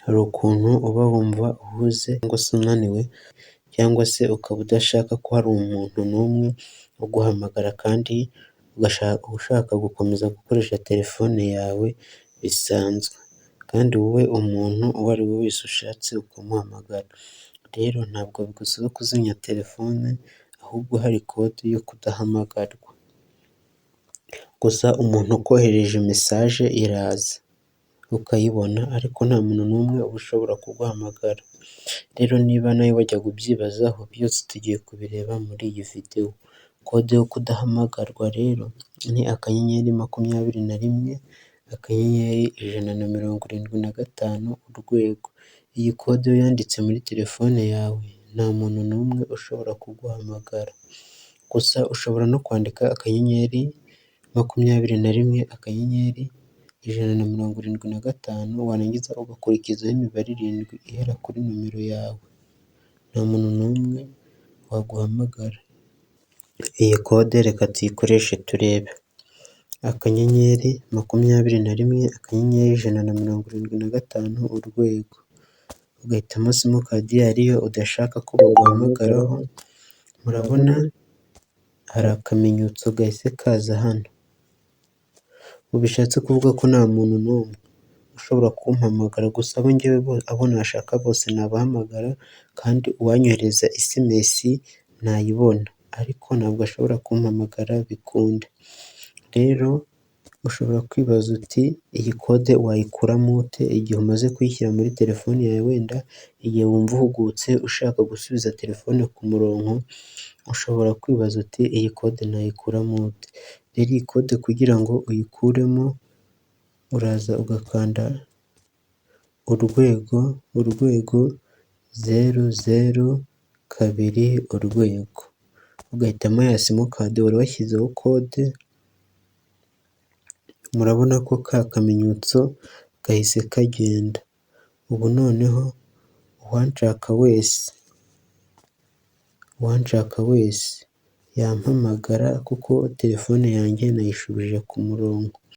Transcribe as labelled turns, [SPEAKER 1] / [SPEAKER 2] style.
[SPEAKER 1] Hari ukuntu uba wumva uhuze cyangwa se unaniwe cyangwa se ukaba udashaka ko hari umuntu n'umwe uguhamagara kandi ushaka gukomeza gukoresha telefone yawe bisanzwe, kandi wowe umuntu uwo ari we wese ushatse ukamuhamagara, rero ntabwo bigusaba kuzimya telefone ahubwo hari kode yo kudahamagarwa, gusa umuntu ukohereje message iraza ukayibona ariko nta muntu n'umwe uba ushobora kuguhamagara. Rero niba nawe wajyaga ubyibazaho, byose tugiye kubireba muri iyi videwo. Kode yo kudahamagarwa rero ni *21*175#. Iyi kode iyo uyanditse muri telefone yawe nta muntu n'umwe ushobora kuguhamagara, gusa ushobora no kwandika *21*175 warangiza ugakurikizaho imibare 7 ihera kuri nimero yawe, nta muntu n'umwe waguhamagara. Iyi kode reka tuyikoreshe turebe, *21*175#, ugahitamo simukadi iyo ariyo udashaka ko baguhamagaraho, murabona hari akamenyetso gahise kaza hano, ubu bishatse kuvuga ko nta muntu n'umwe ushobora kumpamagara, gusa abo njyewe abo nashaka bose nabahamagara kandi uwanyoherereza SMS nayibona ariko ntabwo ashobora kumpamagara bikunde. Rero ushobora kwibaza uti iyi kode wayikuramo ute igihe umaze kuyishyira muri telefone yawe, wenda igihe wumva uhugutse ushaka gusubiza telefone ku murongo, ushobora kwibaza uti iyi kode nayikuramo ute? Rero iyi kode kugira ngo uyikuremo uraza ugakanda #####, ugahitamo ya simukadi wari washyizeho kode, murabona ko ka kamenyetso gahise kagenda, ubu noneho uwanshaka wese, uwanshaka wese yampamagara kuko telefone yanjye nayishubije ku murongo.